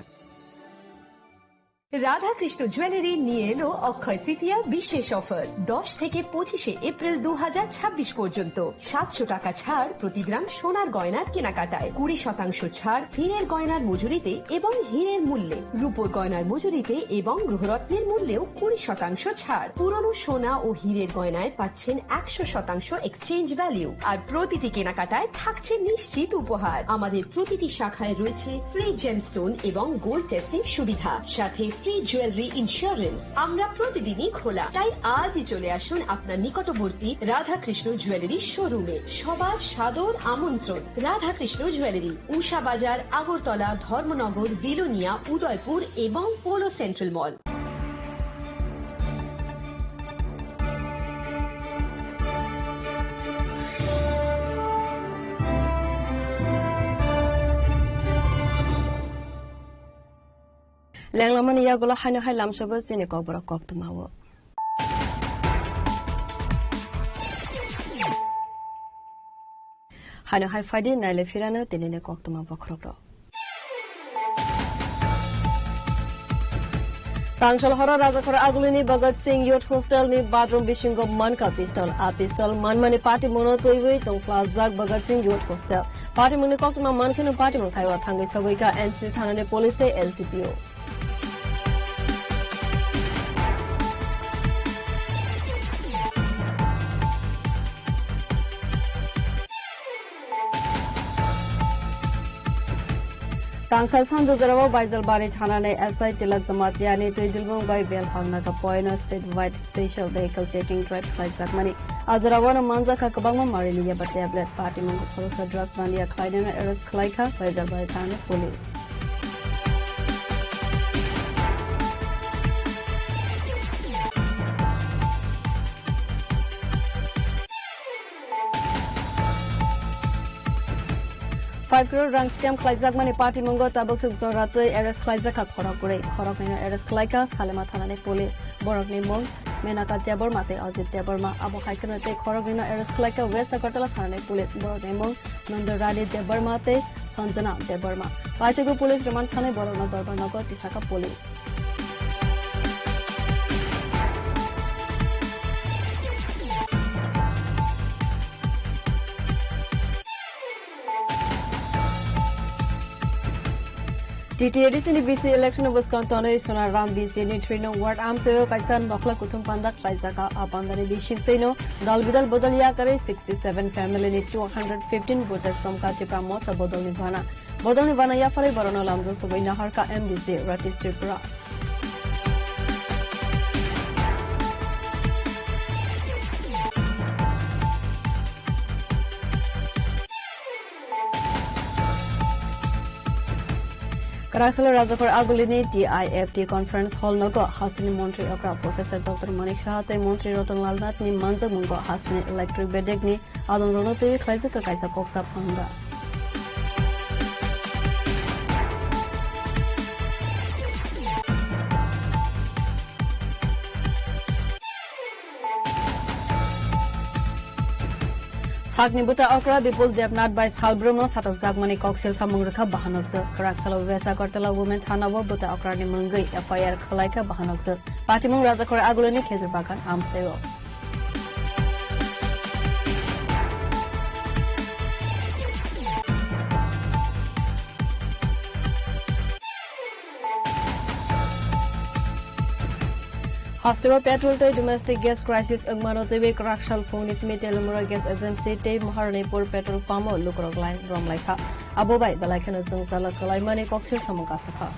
রাধাকৃষ্ণ জুয়েলারি নিয়ে এলো অক্ষয় তৃতীয়া বিশেষ অফার। দশ থেকে পঁচিশে এপ্রিল দু হাজার ছাব্বিশ পর্যন্ত সাতশো টাকা ছাড় প্রতি গ্রাম সোনার গয়নার কেনাকাটায়, কুড়ি শতাংশ ছাড় হীরের গয়নার মজুরিতে এবং হীরের মূল্যে, রূপোর গয়নার মজুরিতে এবং গ্রহরত্নের মূল্যেও কুড়ি শতাংশ ছাড়। পুরনো সোনা ও হীরের গয়নায় পাচ্ছেন একশো শতাংশ এক্সচেঞ্জ ভ্যালু, আর প্রতিটি কেনাকাটায় থাকছে নিশ্চিত উপহার। আমাদের প্রতিটি শাখায় রয়েছে ফ্রি জেমস্টোন এবং গোল্ড টেস্টিং সুবিধা, সাথে ফ্রি জুয়েলারি ইন্স্যুরেন্স। আমরা প্রতিদিনই খোলা, তাই আজই চলে আসুন আপনার নিকটবর্তী রাধাকৃষ্ণ জুয়েলারি শোরুমে। সবার সাদর আমন্ত্রণ। রাধাকৃষ্ণ জুয়েলারি, উষা বাজার, আগরতলা, ধর্মনগর, বিলোনিয়া, উদয়পুর এবং polo central mall. Lenglamani yagulo haino hai lamsogo chini kokborok koktwmao. Haino hai phaidi naile phirano tinini koktwma bokhorokrok. Tangsal horo Rajakhor Agulini Bhagat Singh Youth Hostel ni bathroom bisingo mankha pistol. A pistol manmani patimungno twiwi tongphlajak Bhagat Singh Youth Hostel. Patimungni koktwma mankheno patimung thaiwi thangwi sogwikha N C C thanani police tei S D P O. Tangsal sanjajorao Baijalbari thanani S I Tilak Jamatia ni twi dilbung bai bel hangna ka poino statewide special vehicle checking drive khlaijakmani. A jorao no manjakha kwbangma marini yaba tablet, patimung khoroksa drugs mania khlainani arrest khlaikha Baijalbari thanani police. Five crore rang scam khlaijakmani patimungo tabuk suk jora twi arrest khlaijakha khorok kwrwi. Khoroknwino arrest khlaikha Salema thanani police. Borokni mung Menaka Debbarma tei Ajit Debbarma. Abo hai kheno tei khoroknwino arrest khlaikha West Agartala thanani police. Borokni mung Nandorani Debbarma tei Sanjana Debbarma. Paithago police remand sanwi borokno Dorbar nogo tisakha police. T T A D C ni B C election bwskango tonwi Sonaram B C ni three nong ward amchaio kaisa nokhla kuthum panda khlaijak. A pandani bisingtwino dal bidal bodol yakarwi sixty seven family ni two hundred fifteen voters somkha Tipra Motha bodolni bana. Bodolni bana yapharwi borokno lamjak sogwi naharkha M D C Ratish Tripura. Kwraksalo Rajakhor Agulini T I F T Conference Hall nogo hasteni Montri Okra Professor Doctor Manik Saha tei Montri Ratan Lal Nath ni manjakmungo hasteni electric bedek ni adong rono twiwi khlaijak kaisa koksa phangda. Sakni bwta okra Bipul Debnath bai salbrumno satokjakmani koksil samung rwkha bahanokjwk. Kwraksalo West Agartala Women Thana o bwta okrani mungwi F I R khwlaikha bahanokjwk. Patimung Rajakhor Agulini Khejur Bagan amchaio. Hasteo petrol tei domestic gas crisis wngmano twiwi kwraksal phungni simi Telemura Gas Agency tei Maharanipur petrol pump o lukurok line romlaikha. Abo bai belai kheno jwngjalo kwlaimani koksil samung kasukha.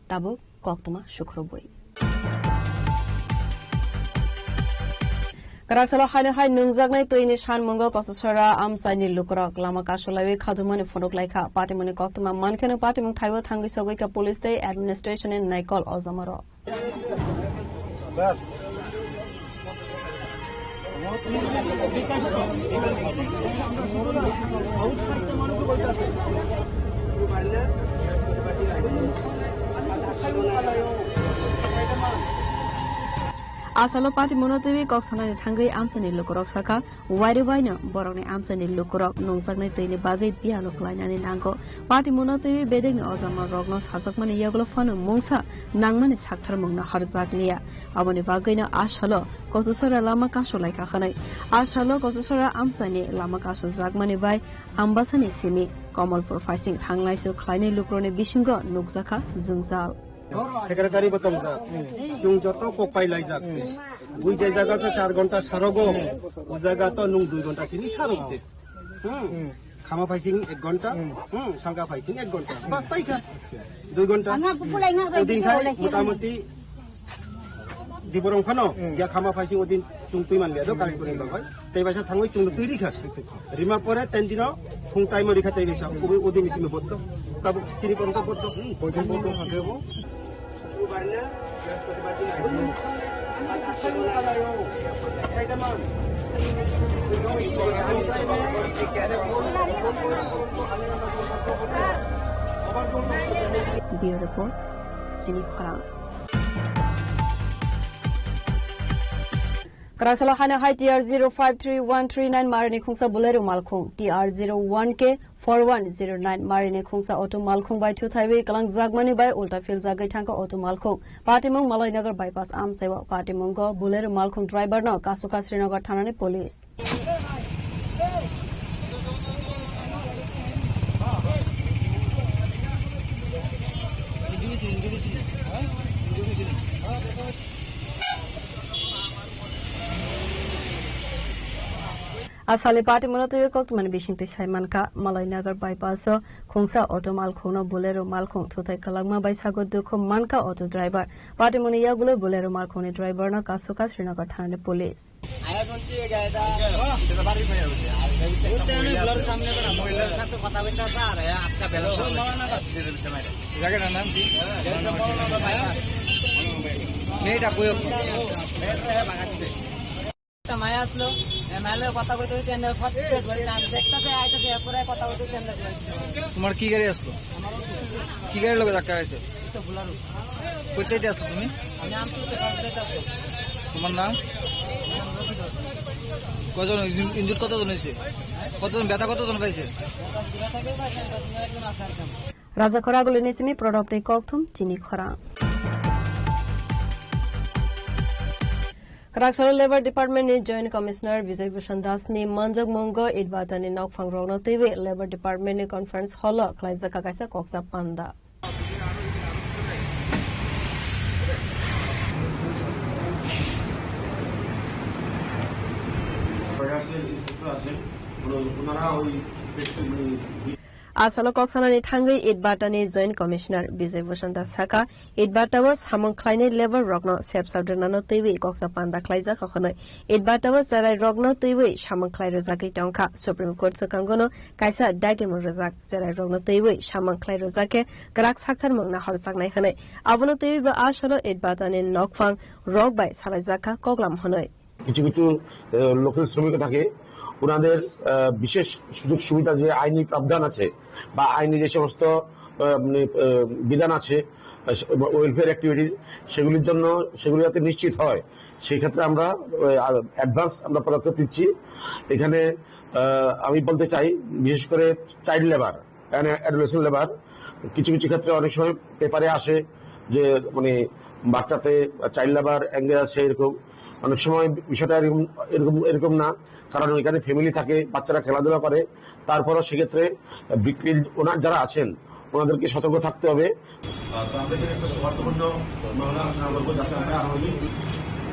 Tabuk koktwma sukhurubui. Kwraksalo haino hai nungjaknai twini sanmungo Kosasora amchaini lukurok lama kasulaiwi khajumani phunuk laikha. Patimungni koktwma mankheno patimung thaibo thangwi sogwikha police tei administration ni naikol ojamaro. Asalo patimungno twiwi kok sanani thangwi amchaini lukurok sakha, wairwi baino borokni amchaini lukurok nungjaknai twini bagwi biyalo klainani nango. Patimungno twiwi bedekni ojama rokno sajakmani yagulo phano mungsa nangmani saktharmungno harjakliya. Aboni bagwino asalo Kosasora lama kasulaikha hwnwi. Asalo Kosasora amchaini lama kasujakmani bai Ambasani simi Komolpur phaising thangnaisu khlainai lukurokni bisingo nukjakha jwngjal. Secretary bo tongjak. Chwng joto kok pai laijak. Bui je jaga to char ghonta sarogo, o jaga to nwng dui ghonta simi sarok de. Hmm. Khama phaising ek ghonta, hmm, sangka phaising ek ghonta. Bas paikha. Dui ghonta. Odin khai motamoti Diborong phano ya khama phaising odin chwng twi man liya do Kanchanpur ni bagwi. Tei baisa thangwi chwngno twi rikha. Rima pore ten dino phung time rikha tei bisa. Udi, udi misi me botto. Tabuk tini porjonto botto. Hmm, porjonto botto thangkhe bo. Bureau Report, Chini Khorang. Kwraksalo haino hai T R zero five three one three nine marini khungsa Bolero malkhung, T R zero one K four one zero nine marini khungsa auto malkhung bai thuthaiwi kwlangjakmani bai ulta philjagwi thangkha auto malkhung. Patimung Malainagar bypass amchaio. Patimungo Bolero malkhung driver no kasukha Srinagar thanani police. Asale patimungno twiwi koktwmani bisingtwi sai mankha, Malainagar bypass o khungsa auto malkhungno Bolero malkhung thuthai kwlangma bai sago dukhu mankha auto driver. Patimungni yagulo Bolero malkhungni driver no kasukha Srinagar thanani police. তোমার কি গাড়ি আসলো? কি গাড়ির লগে ধাক্কা খাইছে? কোথায় আসছো তুমি? তোমার নাম? কজন ইঞ্জুর, কতজন হয়েছে? কতজন ব্যথা, কতজন পাইছে? Rajakhor Agulini simi Prodopni kokthum Chini Khorang. Kwrak salo Labour Department ni Joint Commissioner Bijoy Bhushan Das ni manjakmungo itbata ni nokphang rokno twiwi Labour Department ni Conference Hall o khlaijak kaisa koksa panda. Asalo kok sanani thangwi itbata ni Joint Commissioner Bijoy Bhushan Das saka, itbata o samung khlainai labour rokno sep sabdrwnano twiwi koksa panda khlaijak hwnwi itbata o cherai rokno twiwi samung khlai rwjagwi tongkha. Supreme Court swkangono kaisa dagimung rwjak, cherai rokno twiwi samung khlai rwjak khe kwrak sakthar mung nahorjaknai hwnwi. Abono twiwi bo asalo itbata ni nokphang rok bai salaijakha koklam hwnwi. কিছু কিছু, আহ, লোকাল শ্রমিক থাকে, ওনাদের, আহ, বিশেষ সুযোগ সুবিধা যে আইনি প্রাবধান আছে বা আইনি যে সমস্ত, আহ, মানে, আহ, বিধান আছে, আহ, ওয়েলফেয়ার অ্যাক্টিভিটিজ, সেগুলির জন্য, সেগুলি যাতে নিশ্চিত হয়, সেই ক্ষেত্রে আমরা, আহ, অ্যাডভান্স আমরা পদক্ষেপ নিচ্ছি। এখানে, আহ, আমি বলতে চাই, বিশেষ করে চাইল্ড লেবার, অ্যাডোলেসেন্ট লেবার, কিছু কিছু ক্ষেত্রে অনেক সময় পেপারে আসে যে, মানে, বাচ্চাতে চাইল্ড লেবার অ্যাঙ্গেল আছে এরকম। অনেক সময় বিষয়টা এরকম, এরকম, এরকম না, কারণ এখানে ফ্যামিলি থাকে, বাচ্চারা খেলাধুলা করে, তারপরও সেক্ষেত্রে বিক্রির ওনার যারা আছেন, ওনাদেরকে সতর্ক থাকতে হবে। আহ, তো আমরা এখানে একটা সৌহার্দ্যপূর্ণ মহড়া আলোচনা করবো, যাতে আমরা আগামী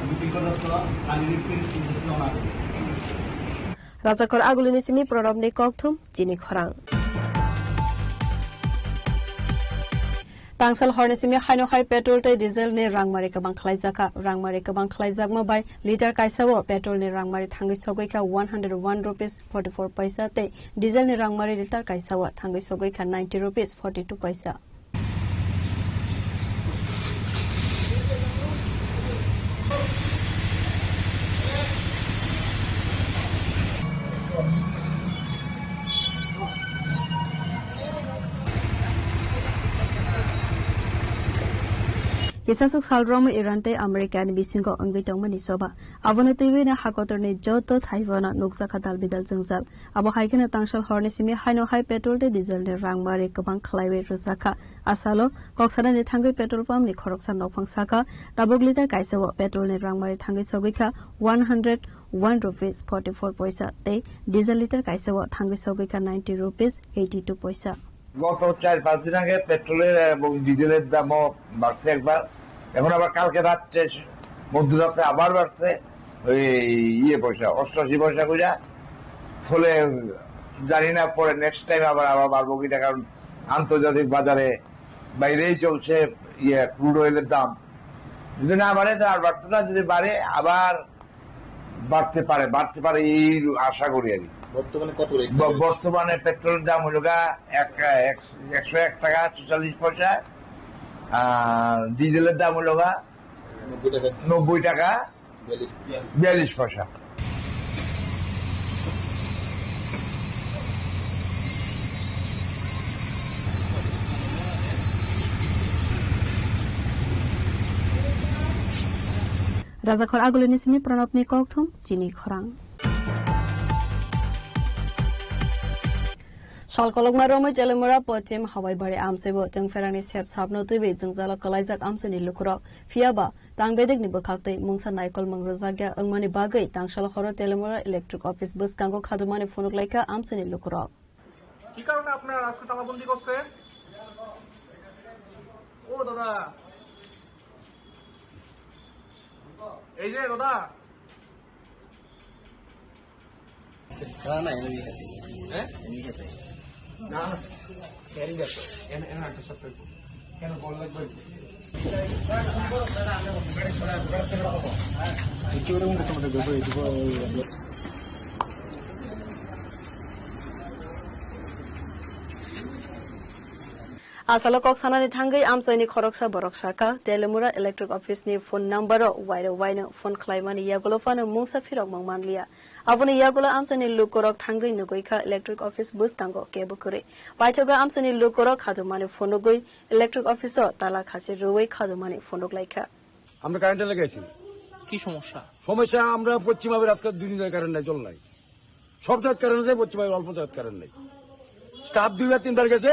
দুই তিন ঘন্টা ছাড়া কালির ফিল্ম ইন্ডাস্ট্রি না করি। Rajakor agulini simi pranabni kokthum chini khorang. Tangsal horni simi haino hai petrol tei diesel ni rangmari kwbang khlaijakha. Rangmari kwbang khlaijakma bai liter kaisa o petrol ni rangmari thangwi sogwi kha one hundred one rupees forty four paisa tei diesel ni rangmari liter kaisa o thangwi sogwi kha ninety rupees forty two paisa. Kisaswk sal romwi Iran tei America ni bisingo wngwi tongmani choba. Abono twiwi no hakotorni joto thaibono nukjakha dalbidal jwngjal. Abo hai kheno tangsal horni simi haino hai petrol tei diesel ni rangmari kwbang khlaiwi rwjakha. Asalo kok sanani thangwi petrol pump ni khoroksa nokphang sakha, tabuk liter kaisa o petrol ni rangmari thangwi sogwi kha one hundred one rupees forty four paisa tei diesel liter kaisa o thangwi sogwi kha ninety rupees eighty two paisa. গত চার পাঁচ দিন আগে পেট্রোলের এবং ডিজেলের দামও বাড়ছে একবার, এখন আবার কালকে রাত্রে মধ্যরাতে আবার বাড়ছে ওই ইয়ে পয়সা, অষ্টাশি পয়সা কইরা। ফলে জানি না পরে নেক্সট টাইম আবার, আবার বাড়বো কিনা, কারণ আন্তর্জাতিক বাজারে বাইরেই চলছে ইয়ে ক্রুড অয়েলের দাম। যদি না বাড়ে তো আর বাড়তো না, যদি বাড়ে আবার বাড়তে পারে, বাড়তে পারে এই আশা করি আর কি। বর্তমানে কত রেট ব-, চলছে? বর্তমানে পেট্রোলের দাম হলো গা এক, এক, একশো এক টাকা চুয়াল্লিশ পয়সা, আর ডিজেলের দাম হলো গা নব্বই টাকা। নব্বই টাকা বিয়াল্লিশ পয়সা। বিয়াল্লিশ পয়সা। Rajakhor agulini simi pranabni kokthum chini khorang. Sal kolokma romwi Telemura Pochim Hawaibari amchaibo chwng pherangni sep sapno twiwi jwngjalo kwlaijak amchaini lukurok. Phiyaba tang bedekni bwkhaktwi mungsa naikolmung rwjakya wngmani bagwi tangsalo horo Telemura Electric Office bwskango khajumani phunuk laikha amchaini lukurok. কি কারণে আপনারা আজকে তালাবন্দি করছেন? ও দাদা, এই যে দাদা, হ্যাঁ? Asalo kok sanani thangwi amchaini khoroksa borok saka, Telemura Electric Office ni phone number o wairok waino phone khlaimani yagulo phano mungsa phirokmung manliya. Aboni yagulo amchaini lukurok thangwi nugwi kha Electric Office bwskango kebo kwrwi. Paithago amchaini lukurok khajumani phunugwi Electric Office o tala khasi rwui khajumani phunuk laikha. আমরা কারেন্টে লেগে আছি। কি সমস্যা? সমস্যা, আমরা পশ্চিমা রাস্তার দুই দিনের কারেন্ট নাই, জল নাই। সব জায়গার কারেন্ট আছে, পশ্চিমা অল্প জায়গার কারেন্ট নেই। স্টাফ দুইবার তিনবার গেছে,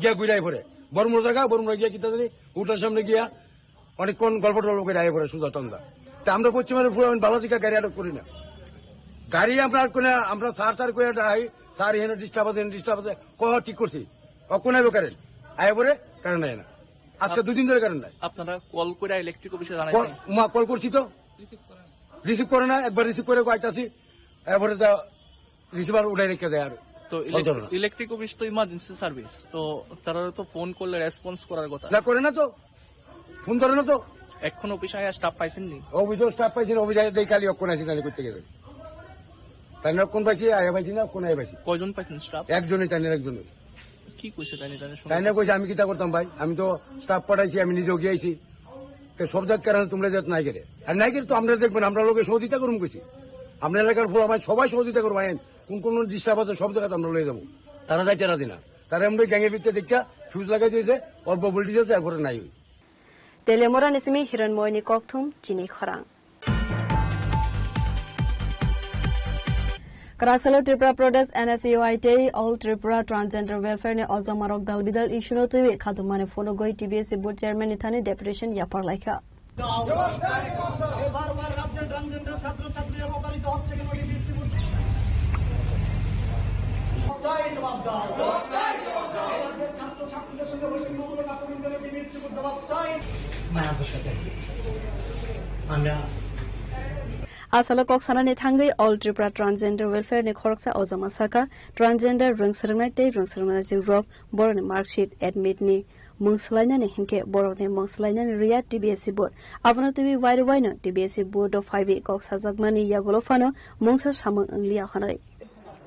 গিয়া ঘুরে আয় পরে। বড়মুড়া জায়গা, বড়মুড়া গিয়া কিতা জানি, হোটেলের সামনে গিয়া অনেকক্ষণ গল্প টল্প করে আয় পরে সুজা টন্দা। তা আমরা পশ্চিমের পুরো আমি ভালো দিকে গাড়ি আটক করি না। গাড়ি আমরা আর কোনো, আমরা স্যার স্যার করে ডাই, স্যার এখানে ডিস্টার্ব আছে, এখানে ডিস্টার্ব আছে, ক ঠিক করছি, অক্ষণ আইব কারেন্ট, আয় পরে কারেন্ট আয় না। আজকে আপ-, দুদিন ধরে কারেন্ট নাই। আপনারা কল করে ইলেকট্রিক অফিসে কল, জানাইছেন? মা কল করছি তো, রিসিভ করে না, একবার রিসিভ করে কয়েকটা আছি, এরপরে যা রিসিভার উঠাই রেখে দেয় আর তো কল ধরে না। ইলেকট্রিক অফিস তো ইমার্জেন্সি সার্ভিস, তো তারা তো ফোন করলে রেসপন্স করার কথা। না, করে না তো, ফোন ধরে না তো। এখন অফিসে আয়া স্টাফ পাইছেননি? অফিসের স্টাফ পাইছি না, অফিসে আয়া দেই খালি অক্ষণ আছি, তাহলে করতে গেলে। তাই না, কোন পাইছি, আয়া পাইছি না, কোন আয়া পাইছি? কয়জন পাইছেন স্টাফ? একজনই, তাই না, একজনই। কি কইছে তাই না, তাই না, তাই না কইছে, "আমি কিতা করতাম ভাই, আমি তো স্টাফ পাঠাইছি, আমি নিজেও গিয়ে আইছি। তো সব জায়গার কারণে তোমরা যাতে নাই গেলে, আর নাই গেলে তো আমরা দেখবেন, আমরা লোকে সহযোগিতা করুন কইছি, আমরা এলাকার ফোলা ভাই সবাই সহযোগিতা করবো, আইন কোন কোন ডিস্টার্ব আছে সব জায়গাতে আমরা লয়ে যাবো।" তারা যাইতে রাজি না, তারা এমনি গ্যাংয়ের ভিতরে দেখা ফিউজ লাগাই দিয়েছে, অল্প ভোল্টেজ আছে, এরপরে নাই। Telemora ni simi Hiranmoy ni kokthum chini khorang. Kwraksalo Tripura Pradesh N S U I tei All Tripura Transgender Welfare ni ojamarok dal bidal issue no twiwi khatumani phunugwi T B S C board chairman ni thani deputation yapar laikha. এবার রাজ্যের ট্রান্সজেন্ডার ছাত্রছাত্রীরা প্রতারিত হচ্ছে কেন? ডিবিএসসি বোর্ড চাই জবাব দাও। রাজ্যের ছাত্রছাত্রীদের সঙ্গে বৈষম্যমূলক আচরণ কেন? ডিবিএসসি বোর্ড জবাব চাই। মায়া বসে চাইছি আমরা। Asalo kok sanani thangwi All Tripura Transgender Welfare ni khoroksa ojama saka, transgender rwng swrwngnai tei rwng swrwngnai rok borokni marksheet, admit ni mung swlainani hinkhe borokni mung swlainani rwya T B S C board. Abono twiwi wairwi waino T B S C board o phaiwi kok sajakmani yagulo phano mungsa samung wngliya hwnwi.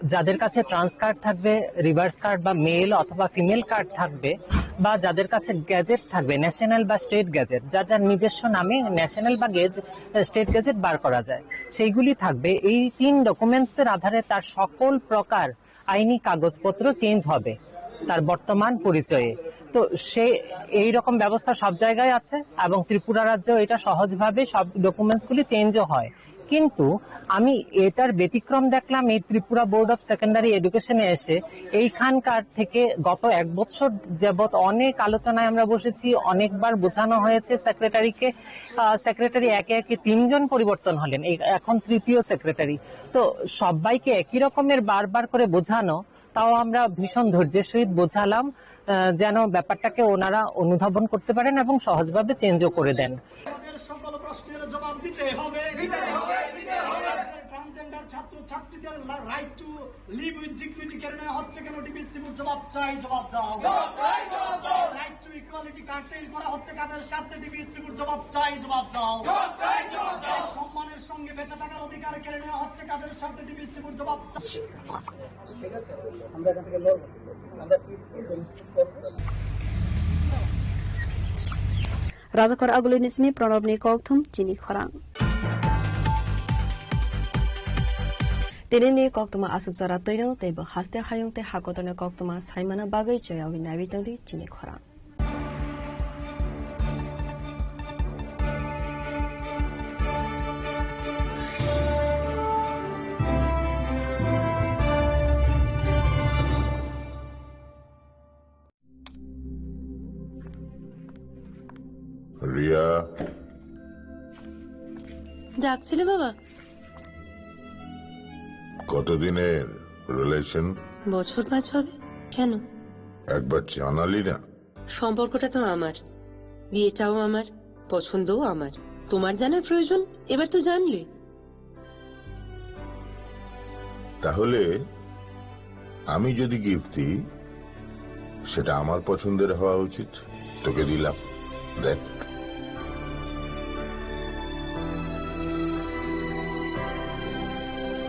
যাদের কাছে trans card থাকবে, reverse card বা মেল অথবা female card থাকবে, বা যাদের কাছে গ্যাজেট থাকবে, ন্যাশনাল বা স্টেট গ্যাজেট, যার যার নিজস্ব নামে ন্যাশনাল বা গেজ, স্টেট গ্যাজেট বার করা যায়, সেইগুলি থাকবে। এই তিন ডকুমেন্টসের আধারে তার সকল প্রকার আইনি কাগজপত্র চেঞ্জ হবে তার বর্তমান পরিচয়ে। তো সে, এই রকম ব্যবস্থা সব জায়গায় আছে এবং ত্রিপুরা রাজ্যেও এটা সহজভাবে সব ডকুমেন্টসগুলি চেঞ্জও হয়। কিন্তু আমি এটার ব্যতিক্রম দেখলাম এই ত্রিপুরা বোর্ড অফ সেকেন্ডারি এডুকেশনে এসে। এইখানকার থেকে গত এক বছর যাবৎ অনেক আলোচনায় আমরা বসেছি, অনেকবার বোঝানো হয়েছে সেক্রেটারিকে। আহ, সেক্রেটারি একে একে তিনজন পরিবর্তন হলেন, এই এখন তৃতীয় সেক্রেটারি। তো সবাইকে একই রকমের বারবার করে বোঝানো, তাও আমরা ভীষণ ধৈর্যের সহিত বোঝালাম, আহ, যেন ব্যাপারটাকে ওনারা অনুধাবন করতে পারেন এবং সহজভাবে চেঞ্জও করে দেন। আমাদের সকল প্রশ্নের জবাব দিতে হবে। দিতে হবে, দিতে হবে। ট্রান্সজেন্ডার ছাত্রছাত্রীদের লা-, right two live with dignity কেড়ে নেওয়া হচ্ছে কেন? ডিবিএসসি বোর্ড জবাব চাই, জবাব দাও। জবাব চাই, জবাব দাও। রাইট টু ইকুয়ালিটি কার্টেল করা হচ্ছে কাদের স্বার্থে? ডিবিএসসি বোর্ড জবাব চাই, জবাব দাও। জবাব চাই, জবাব দাও। সম্মানের সঙ্গে বেঁচে থাকার অধিকার কেড়ে নেওয়া হচ্ছে কাদের স্বার্থে? ডিবিএসসি বোর্ড জবাব চাই। Rajakor Aguli ni simi Pranab ni kokthum chini khorang. Tini ni koktwma aswk jora twino tei bo haste hayung tei hakotorni koktwma saimana bagwi choyawi naiwi tongdi chini khorang. Riya. ডাকছিলে বাবা? কতদিনের রিলেশন? বছর পাঁচ হবে। কেন? একবার জানালি না। সম্পর্কটা তো আমার, বিয়েটাও আমার, পছন্দও আমার। তোমার জানার প্রয়োজন? এবার তো জানলে। তাহলে আমি যদি গিফট দিই, সেটা আমার পছন্দের হওয়া উচিত। তোকে দিলাম, দেখ।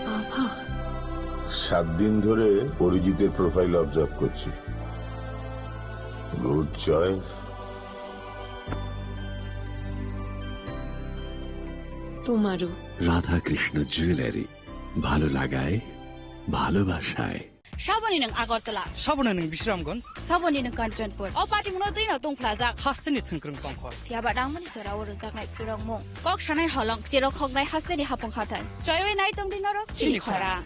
বাবা। সাত দিন ধরে অরিজিতের প্রোফাইল অবজার্ভ করছি। Good choice. তোমারও। রাধাকৃষ্ণ জুয়েলারি, ভালো লাগায়, ভালোবাসায়। Saboni nwng Agartala. Saboni nwng Bisramganj. Saboni nwng Kanchanpur. O patimungno dino tongphlajak. Hasteni thwngkwrwng tongkhor. Phiya ba nangmani jorao rwjaknai phwrwngmung. Kok sanai holong, cherok hoknai hasteni hapung hathai. Choiwi nai tongdi norok chini khorang.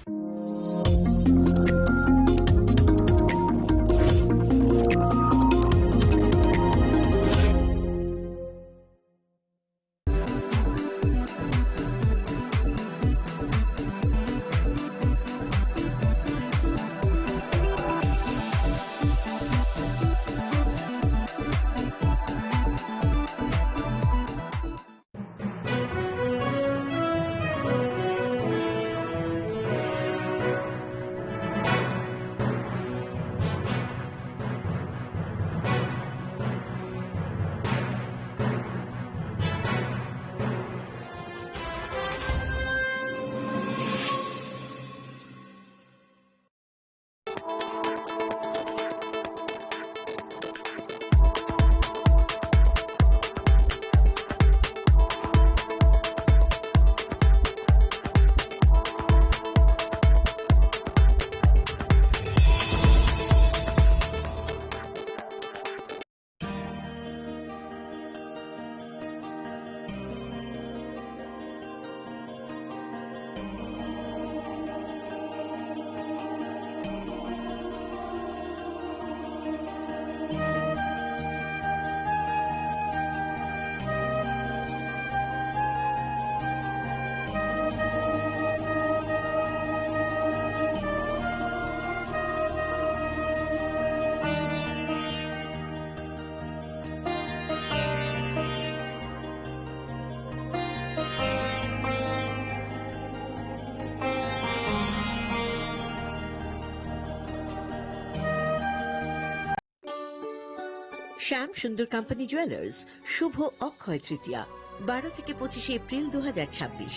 শ্যাম সুন্দর company jewellers, শুভ অক্ষয় তৃতীয়া, বারো থেকে পঁচিশে এপ্রিল দু হাজার ছাব্বিশ।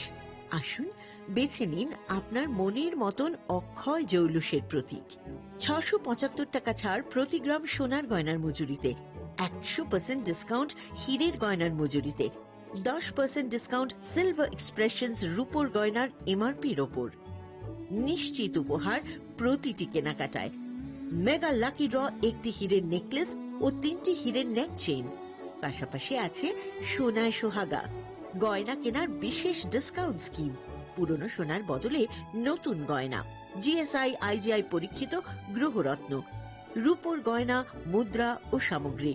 আসুন, বেছে নিন আপনার মনের মতন অক্ষয় জৌলুসের প্রতীক। ছশো পঁচাত্তর টাকা ছাড় প্রতি গ্রাম সোনার গয়নার মজুরিতে, একশো পার্সেন্ট ডিসকাউন্ট হীরের গয়নার মজুরিতে, দশ পার্সেন্ট ডিসকাউন্ট সিলভার এক্সপ্রেশনস রূপোর গয়নার এমআরপির ওপর। নিশ্চিত উপহার প্রতিটি কেনাকাটায়। মেগা লাকি ড্র, একটি হীরের নেকলেস ও তিনটি হীরের নেক চেইন। পাশাপাশি আছে সোনায় সোহাগা, গয়না কেনার বিশেষ ডিসকাউন্ট স্কিম, পুরনো সোনার বদলে নতুন গয়না, জিএসআই আইজিআই পরীক্ষিত গ্রহরত্ন, রূপোর গয়না, মুদ্রা ও সামগ্রী।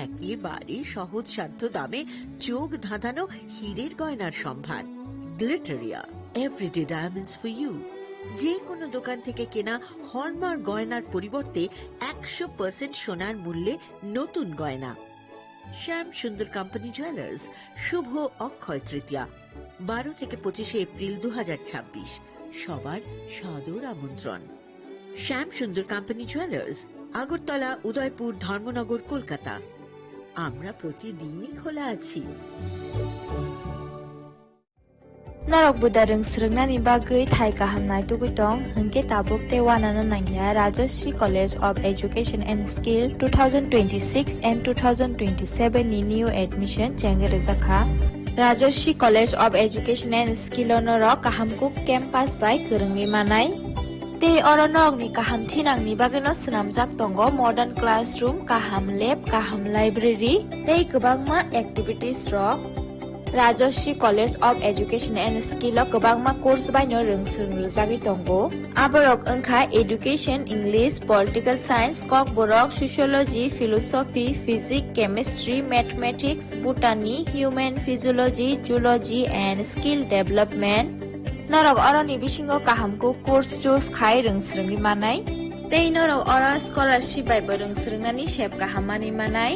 একেবারে সহজসাধ্য দামে চোখ ধাঁধানো হীরের গয়নার সম্ভার। Glitteria, everyday diamonds for you. যে কোনো দোকান থেকে কেনা হলমার্ক গয়নার পরিবর্তে একশো পার্সেন্ট সোনার মূল্যে নতুন গয়না। শ্যাম সুন্দর কোম্পানি জুয়েলার্স, শুভ অক্ষয় তৃতীয়া, বারো থেকে পঁচিশে এপ্রিল দু হাজার ছাব্বিশ। সবার সাদর আমন্ত্রণ। শ্যাম সুন্দর কোম্পানি জুয়েলার্স, আগরতলা, উদয়পুর, ধর্মনগর, কলকাতা। আমরা প্রতিদিনই খোলা আছি। Norok buda rwng swrwngnani bagwi thai kaham naitugwi tong, hwnkhe tabuk tei uanano nangya Rajashree College of Education and Skill two thousand twenty-six and two thousand twenty-seven ni new admission chengwi rwjakha. Rajashree College of Education and Skill o norok kaham kuk campus bai kwrwngwi manai. Tei oro norokni kaham thinangni bagwino swnamjak tongo modern classroom, kaham lab, kaham library tei kwbangma activities rok. Rajashree College of Education and Skill o kwbangma course baino rwng swrwng rwjagwi tongo. Aborok wngkha Education, English, Political Science, Kokborok, Sociology, Philosophy, Physics, Chemistry, Mathematics, Botany, Human Physiology, Zoology and Skill Development. Norok oroni bisingo kaham kuk course choose khai rwng swrwngwi manai. Tei norok oro scholarship bai bo rwng swrwngnani sep kaham manwi manai.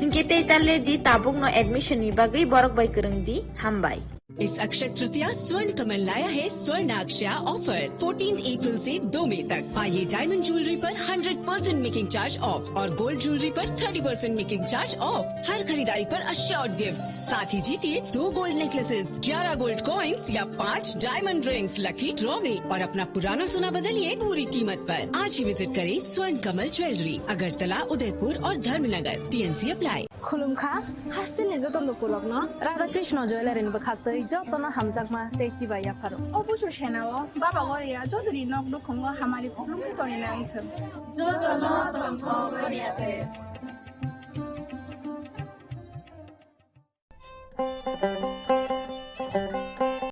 Hinkhe tei tale di tabukno admission ni bagwi borok bai kwrwng di. Hambai. इस अक्षय तृतीया स्वर्ण कमल लाया है स्वर्ण अक्षया offer, fourteen April से दो मई तक। पाइए डायमंड ज्वेलरी पर hundred percent making charge off और गोल्ड ज्वेलरी पर thirty percent making charge off. हर खरीदारी पर अश्योर्ड गिफ्ट, साथ ही जीतिए दो गोल्ड नेकलेसेस, ग्यारह गोल्ड कॉइंस या पाँच डायमंड रिंग्स लकी ड्रॉ में और अपना पुराना सोना बदलिए पूरी कीमत पर। आज ही विजिट करें स्वर्ण कमल ज्वेलरी, अगरतला, उदयपुर और Dharmanagar. T N C apply. Khulumkha, hasteni joto lukurokno Radha Krishna Jewellery ni bwkhaktwi jotono hamjakma tei chibai yapharo. O busu senao Baba Goria jotoni nok nukhungo hamari khulumwi tongwi nai thwng. Jotono tongthok Goria de.